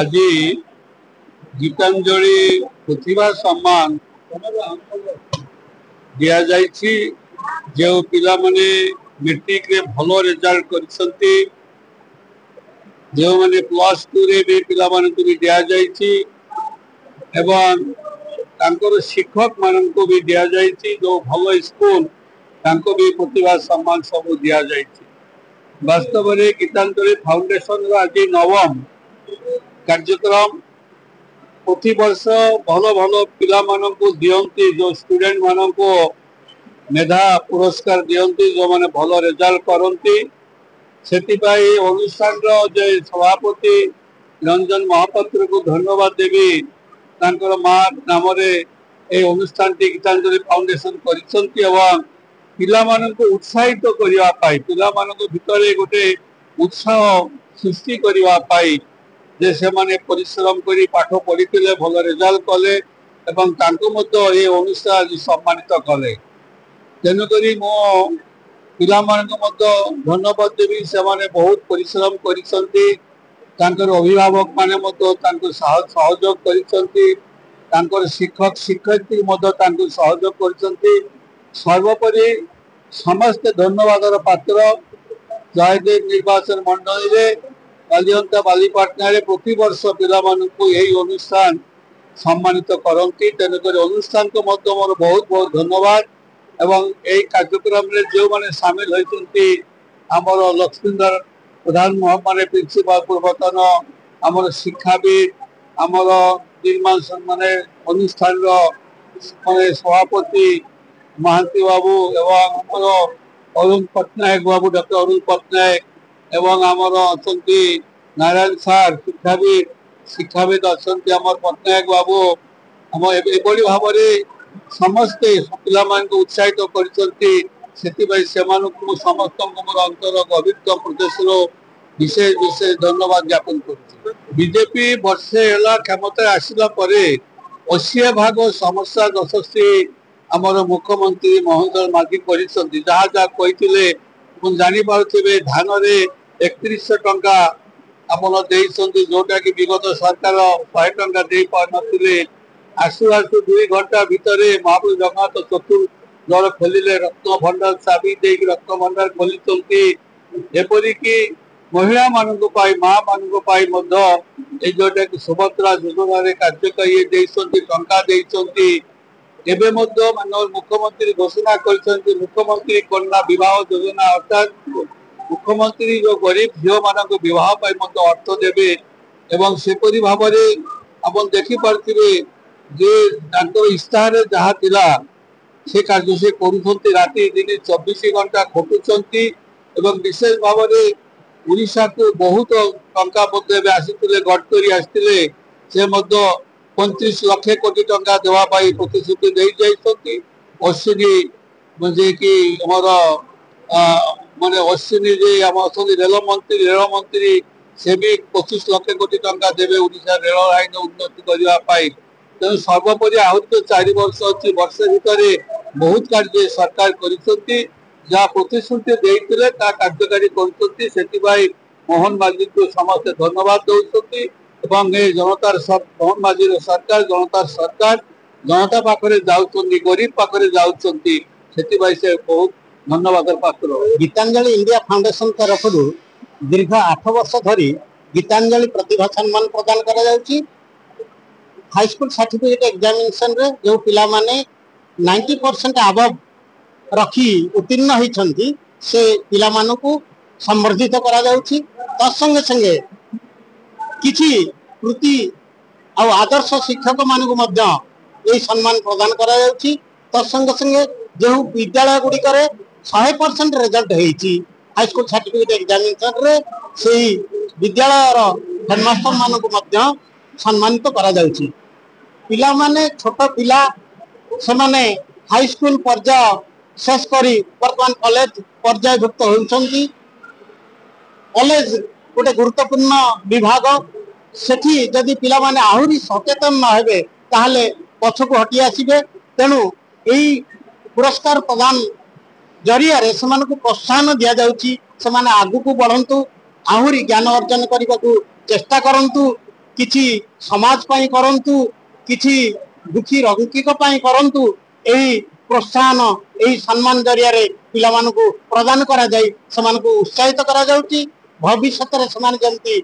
ଆଜି ଗୀତାଞ୍ଜଳି ପ୍ରତିଭା ସମ୍ମାନ ଦିଆଯାଇଛି। ଯେଉଁ ପିଲାମାନେ ମେଟ୍ରିକରେ ଭଲ ରେଜଲ୍ଟ କରିଛନ୍ତି, ଯେଉଁମାନେ +2ରେ ବି ପିଲାମାନଙ୍କୁ ବି ଦିଆଯାଇଛି ଏବଂ ତାଙ୍କର ଶିକ୍ଷକମାନଙ୍କୁ ବି ଦିଆଯାଇଛି, ଯେଉଁ ଭଲ ସ୍କୁଲ ତାଙ୍କୁ ବି ପ୍ରତିଭା ସମ୍ମାନ ସବୁ ଦିଆଯାଇଛି। ବାସ୍ତବରେ ଗୀତାଞ୍ଜଳି ଫାଉଣ୍ଡେସନର ଆଜି ନବମ କାର୍ଯ୍ୟକ୍ରମ। ପ୍ରତିବର୍ଷ ଭଲ ଭଲ ପିଲାମାନଙ୍କୁ ଦିଅନ୍ତି, ଯେଉଁ ଷ୍ଟୁଡେଣ୍ଟ ମାନଙ୍କୁ ମେଧା ପୁରସ୍କାର ଦିଅନ୍ତି, ଯେଉଁମାନେ ଭଲ ରେଜଲ୍ଟ କରନ୍ତି। ସେଥିପାଇଁ ଅନୁଷ୍ଠାନର ଯେ ସଭାପତି ରଞ୍ଜନ ମହାପାତ୍ରକୁ ଧନ୍ୟବାଦ ଦେବି। ତାଙ୍କର ମା ନାମରେ ଏହି ଅନୁଷ୍ଠାନଟି ଗୀତାଞ୍ଜଳି ଫାଉଣ୍ଡେସନ କରିଛନ୍ତି ଏବଂ ପିଲାମାନଙ୍କୁ ଉତ୍ସାହିତ କରିବା ପାଇଁ, ପିଲାମାନଙ୍କ ଭିତରେ ଗୋଟେ ଉତ୍ସାହ ସୃଷ୍ଟି କରିବା ପାଇଁ ଯେ ସେମାନେ ପରିଶ୍ରମ କରି ପାଠ ପଢ଼ିଥିଲେ, ଭଲ ରେଜଲ୍ଟ କଲେ ଏବଂ ତାଙ୍କୁ ମଧ୍ୟ ଏ ଅନୁଷ୍ଠାନ ଆଜି ସମ୍ମାନିତ କଲେ। ତେଣୁକରି ମୁଁ ପିଲାମାନଙ୍କୁ ମଧ୍ୟ ଧନ୍ୟବାଦ ଦେବି। ସେମାନେ ବହୁତ ପରିଶ୍ରମ କରିଛନ୍ତି, ତାଙ୍କର ଅଭିଭାବକ ମାନେ ମଧ୍ୟ ତାଙ୍କୁ ସହଯୋଗ କରିଛନ୍ତି, ତାଙ୍କର ଶିକ୍ଷକ ଶିକ୍ଷୟିତ୍ରୀ ମଧ୍ୟ ତାଙ୍କୁ ସହଯୋଗ କରିଛନ୍ତି। ସର୍ବୋପରି ସମସ୍ତେ ଧନ୍ୟବାଦର ପାତ୍ର। ଜୟଦେବ ନିର୍ବାଚନ ମଣ୍ଡଳୀରେ ବାଲିଅନ୍ତା ବାଲିପାଟଣାରେ ପ୍ରତିବର୍ଷ ପିଲାମାନଙ୍କୁ ଏହି ଅନୁଷ୍ଠାନ ସମ୍ମାନିତ କରନ୍ତି। ତେଣୁକରି ଅନୁଷ୍ଠାନକୁ ମଧ୍ୟ ମୋର ବହୁତ ବହୁତ ଧନ୍ୟବାଦ। ଏବଂ ଏହି କାର୍ଯ୍ୟକ୍ରମରେ ଯେଉଁମାନେ ସାମିଲ ହୋଇଛନ୍ତି, ଆମର ଲକ୍ଷ୍ମୀଧର ପ୍ରଧାନ ମାନେ ପ୍ରିନ୍ସିପାଲ ପୂର୍ବତନ, ଆମର ଶିକ୍ଷାବିଦ, ଆମର ନିର୍ମାଣ ମାନେ ଅନୁଷ୍ଠାନର ମାନେ ସଭାପତି ମହାନ୍ତି ବାବୁ ଏବଂ ଆମର ଅରୁଣ ପଟ୍ଟନାୟକ ବାବୁ, ଡକ୍ଟର ଅରୁଣ ପଟ୍ଟନାୟକ ଏବଂ ଆମର ଅଛନ୍ତି ନାରାୟଣ ସାର୍ ଶିକ୍ଷାବିଦ ଅଛନ୍ତି ଆମର ପଟ୍ଟନାୟକ ବାବୁ। ଆମ ଏଭଳି ଭାବରେ ସମସ୍ତେ ପିଲାମାନଙ୍କୁ ଉତ୍ସାହିତ କରିଛନ୍ତି। ସେଥିପାଇଁ ସେମାନଙ୍କୁ ମୁଁ ସମସ୍ତଙ୍କୁ ମୋର ଅନ୍ତର ଗଭୀରତମ ପ୍ରଦେଶରୁ ବିଶେଷ ବିଶେଷ ଧନ୍ୟବାଦ ଜ୍ଞାପନ କରୁଛି। ବିଜେପି ବର୍ଷେ ହେଲା କ୍ଷମତାରେ ଆସିଲା ପରେ 80 ଭାଗ ସମସ୍ୟା ଯଶସ୍ୱୀ ଆମର ମୁଖ୍ୟମନ୍ତ୍ରୀ ମୋହନ ଚରଣ ମାଝୀ କରିଛନ୍ତି। ଯାହା ଯାହା କହିଥିଲେ ଆପଣ ଜାଣିପାରୁଥିବେ। ଧାନରେ 3100 ଟଙ୍କା ଆପଣ ଦେଇଛନ୍ତି, ଯୋଉଟା କି ବିଗତ ସରକାର 100 ଟଙ୍କା ଦେଇପାରୁନଥିଲେ। ଆସୁ ଆସୁ 2 ଘଣ୍ଟା ଭିତରେ ମହାପ୍ରଭୁ ଜଗନ୍ନାଥ ଚତୁର୍ଦ୍ୱାର ଖୋଲିଲେ, ରତ୍ନ ଭଣ୍ଡାର ଚାବି ଦେଇକି ରତ୍ନ ଭଣ୍ଡାର ଖୋଲିଛନ୍ତି। ଏପରିକି ମହିଳାମାନଙ୍କ ପାଇଁ, ମା ମାନଙ୍କ ପାଇଁ ମଧ୍ୟ ଏଇ ଯୋଉଟାକି ସୁଭଦ୍ରା ଯୋଜନାରେ କାର୍ଯ୍ୟକାରୀ ଦେଇଛନ୍ତି, ଟଙ୍କା ଦେଇଛନ୍ତି। ଏବେ ମଧ୍ୟ ମାନନୀୟ ମୁଖ୍ୟମନ୍ତ୍ରୀ ଘୋଷଣା କରିଛନ୍ତି ମୁଖ୍ୟମନ୍ତ୍ରୀ କନ୍ୟା ବିବାହ ଯୋଜନା, ଅର୍ଥାତ୍ ମୁଖ୍ୟମନ୍ତ୍ରୀ ଯୋଉ ଗରିବ ଝିଅମାନଙ୍କୁ ବିବାହ ପାଇଁ ମଧ୍ୟ ଅର୍ଥ ଦେବେ। ଏବଂ ସେପରି ଭାବରେ ଆପଣ ଦେଖିପାରୁଥିବେ ଯେ ତାଙ୍କର ଇସ୍ତାହାରରେ ଯାହା ଥିଲା ସେ କାର୍ଯ୍ୟ ସେ କରୁଛନ୍ତି। ରାତି ଦିନ 24 ଘଣ୍ଟା ଖଟୁଛନ୍ତି ଏବଂ ବିଶେଷ ଭାବରେ ଓଡ଼ିଶାକୁ ବହୁତ ଟଙ୍କା ମଧ୍ୟ ଏବେ ଆସିଥିଲେ, ଗଡ଼କରୀ ଆସିଥିଲେ, ସେ ମଧ୍ୟ 35 ଲକ୍ଷ କୋଟି ଟଙ୍କା ଦେବା ପାଇଁ ପ୍ରତିଶ୍ରୁତି ଦେଇ ଯାଇଛନ୍ତି। ଅଶ୍ୱିନୀ ଯିଏକି ଆମର ମାନେ ଅଶ୍ୱିନୀ ଯେ ଆମ ଅଛନ୍ତି ରେଳମନ୍ତ୍ରୀ, ସେ ବି 25 ଲକ୍ଷ କୋଟି ଟଙ୍କା ଦେବେ ଓଡ଼ିଶା ରେଳ ଲାଇନ ଉନ୍ନତି କରିବା ପାଇଁ। ତେଣୁ ସର୍ବୋପରି ଆହୁରି ତ 4 ବର୍ଷ ଅଛି, ବର୍ଷେ ଭିତରେ ବହୁତ କାର୍ଯ୍ୟ ସରକାର କରିଛନ୍ତି। ଯାହା ପ୍ରତିଶ୍ରୁତି ଦେଇଥିଲେ ତାହା କାର୍ଯ୍ୟକାରୀ କରୁଛନ୍ତି। ସେଥିପାଇଁ ମୋହନ ମାଝୀଙ୍କୁ ସମସ୍ତେ ଧନ୍ୟବାଦ ଦଉଛନ୍ତି। ଏବଂ ଏ ଜନତାର ମୋହନ ମାଝୀର ସରକାର ଜନତାର ସରକାର, ଜନତା ପାଖରେ ଯାଉଛନ୍ତି, ଗରିବ ପାଖରେ ଯାଉଛନ୍ତି, ସେଥିପାଇଁ ସେ ବହୁତ ଧନ୍ୟବାଦର ପାତ୍ର। ଗୀତାଞ୍ଜଳି ଇଣ୍ଡିଆ ଫାଉଣ୍ଡେସନ ତରଫରୁ ଦୀର୍ଘ 8 ବର୍ଷ ଧରି ଗୀତାଞ୍ଜଳି ପ୍ରତିଭା ସମ୍ମାନ ପ୍ରଦାନ କରାଯାଉଛି। ହାଇସ୍କୁଲ ସାର୍ଟିଫିକେଟ ଏକ୍ଜାମିନେସନରେ ଯେଉଁ ପିଲାମାନେ 90% ଆବଭ ରଖି ଉତ୍ତୀର୍ଣ୍ଣ ହୋଇଛନ୍ତି, ସେ ପିଲାମାନଙ୍କୁ ସମ୍ବର୍ଦ୍ଧିତ କରାଯାଉଛି। ତତ୍ସଙ୍ଗେ ସଙ୍ଗେ କିଛି କୃତି ଆଉ ଆଦର୍ଶ ଶିକ୍ଷକମାନଙ୍କୁ ମଧ୍ୟ ଏହି ସମ୍ମାନ ପ୍ରଦାନ କରାଯାଉଛି। ତତ୍ସଙ୍ଗେ ସଙ୍ଗେ ଯେଉଁ ବିଦ୍ୟାଳୟ ଗୁଡ଼ିକରେ 100% ରେଜଲ୍ଟ ହେଇଛି ହାଇସ୍କୁଲ ସାର୍ଟିଫିକେଟ ଏକ୍ଜାମିନେସନରେ, ସେଇ ବିଦ୍ୟାଳୟର ହେଡମାଷ୍ଟର ମାନଙ୍କୁ ମଧ୍ୟ ସମ୍ମାନିତ କରାଯାଉଛି। ପିଲାମାନେ ଛୋଟ ପିଲା, ସେମାନେ ହାଇସ୍କୁଲ ପର୍ଯ୍ୟାୟ ଶେଷ କରି ବର୍ତ୍ତମାନ କଲେଜ ପର୍ଯ୍ୟାୟଭୁକ୍ତ ହେଉଛନ୍ତି। କଲେଜ ଗୋଟେ ଗୁରୁତ୍ୱପୂର୍ଣ୍ଣ ବିଭାଗ। ସେଠି ଯଦି ପିଲାମାନେ ଆହୁରି ସଚେତନ ନ ହେବେ ତାହେଲେ ପଛକୁ ହଟି ଆସିବେ। ତେଣୁ ଏଇ ପୁରସ୍କାର ପ୍ରଦାନ ଜରିଆରେ ସେମାନଙ୍କୁ ପ୍ରୋତ୍ସାହନ ଦିଆଯାଉଛି, ସେମାନେ ଆଗକୁ ବଢ଼ନ୍ତୁ, ଆହୁରି ଜ୍ଞାନ ଅର୍ଜନ କରିବାକୁ ଚେଷ୍ଟା କରନ୍ତୁ। କିଛି ସମାଜ ପାଇଁ କରନ୍ତୁ, କିଛି ଦୁଃଖୀ ରୋଗୀଙ୍କ ପାଇଁ କରନ୍ତୁ, ଏହି ପ୍ରୋତ୍ସାହନ ଏହି ସମ୍ମାନ ଜରିଆରେ ପିଲାମାନଙ୍କୁ ପ୍ରଦାନ କରାଯାଇ ସେମାନଙ୍କୁ ଉତ୍ସାହିତ କରାଯାଉଛି। ଭବିଷ୍ୟତରେ ସେମାନେ ଯେମିତି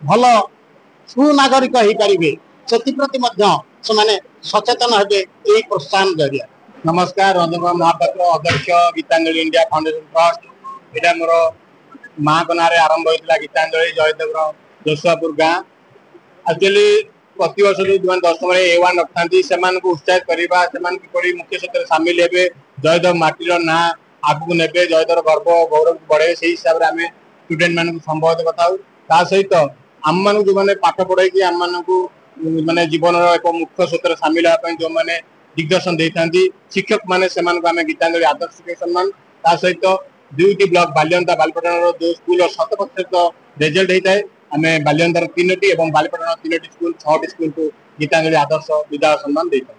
ଭଲ ସୁନାଗରିକ ହେଇପାରିବେ, ସେଥିପ୍ରତି ମଧ୍ୟ ସେମାନେ ସଚେତନ ହେବେ ଏହି ପ୍ରୋତ୍ସାହନ ଜରିଆରେ। ନମସ୍କାର, ରଞ୍ଜନ କୁମାର ମହାପାତ୍ର, ଅଧ୍ୟକ୍ଷ, ଗୀତାଞ୍ଜଳି ଇଣ୍ଡିଆ ଫାଉଣ୍ଡେସନ ଟ୍ରଷ୍ଟ। ଏଇଟା ମୋର ମାଙ୍କ ନାଁରେ ଆରମ୍ଭ ହୋଇଥିଲା ଗୀତାଞ୍ଜଳି, ଜୟଦେବର ଯଶୁଆପୁର ଗାଁ। ଆକ୍ଚୁଆଲି ପ୍ରତିବର୍ଷ ଯୋଉମାନେ ଦଶମରେ A1 ରଖିଥାନ୍ତି, ସେମାନଙ୍କୁ ଉତ୍ସାହିତ କରିବା, ସେମାନେ କିପରି ମୁଖ୍ୟ ସ୍ରୋତରେ ସାମିଲ ହେବେ, ଜୟଦେବ ମାଟିର ନାଁ ଆଗକୁ ନେବେ, ଜୟଦେବର ଗର୍ବ ଗୌରବକୁ ବଢେଇବେ, ସେଇ ହିସାବରେ ଆମେ ଷ୍ଟୁଡେଣ୍ଟ ମାନଙ୍କୁ ସମ୍ବୋଧିତ କରିଥାଉ। ତା ସହିତ ଆମମାନଙ୍କୁ ଯୋଉମାନେ ପାଠ ପଢେଇକି ଆମମାନଙ୍କୁ ମାନେ ଜୀବନର ଏକ ମୁଖ୍ୟ ସ୍ରୋତରେ ସାମିଲ ହେବା ପାଇଁ ଯୋଉମାନେ ଦିଗ୍ଦର୍ଶନ ଦେଇଥାନ୍ତି, ଶିକ୍ଷକ ମାନେ, ସେମାନଙ୍କୁ ଆମେ ଗୀତାଞ୍ଜଳି ଆଦର୍ଶ ଶିକ୍ଷକ ସମ୍ମାନ। ତା ସହିତ ଦୁଇଟି ବ୍ଲକ ବାଲିଅନ୍ତା, ବାଲିପାଟଣାର ଯୋଉ ସ୍କୁଲର 100% ରେଜଲ୍ଟ ହେଇଥାଏ, ଆମେ ବାଲିଅନ୍ତାର ତିନୋଟି ଏବଂ ବାଲିପାଟଣାର ତିନୋଟି ସ୍କୁଲ, ଛଅଟି ସ୍କୁଲକୁ ଗୀତାଞ୍ଜଳି ଆଦର୍ଶ ବିଦ୍ୟାଳୟ ସମ୍ମାନ ଦେଇଥାଉ।